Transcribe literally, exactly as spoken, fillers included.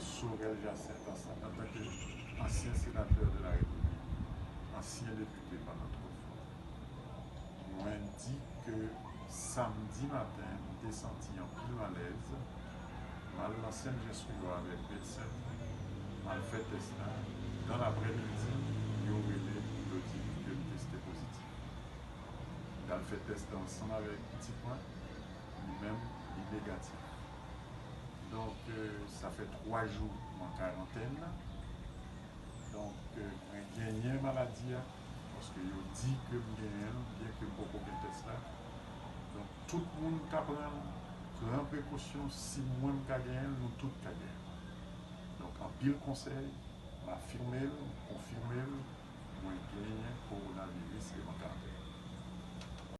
Sorel Jacinthe, ansanm antanke ansyen senatè de la Repiblik, ansyen depite pandan twòp fwa. Mwen di ke samdi maten, m te santi anpil malèz. M al nan Sen Jan Swiwa avèk medsen, m al fè tès la. Dan laprèmidi, yo rele, yo di ke m teste pozitif. M t al fè tès la ansanm avèk pitit mwen, li menm, li negatif. Donk, euh, sa fè twa jou m an karantèn. Donk, euh, mwen genyen maladi a, paske yo di ke m genyen l, byen ke m poko gen tès la. Donk, tout moun ka pran l, pran prekosyon, si mwen m ka genyen l, nou tout ka genyen l. Donk, anpil konsèy, m afime l, m konfime l, mwen genyen kowonaviris e m an karantèn.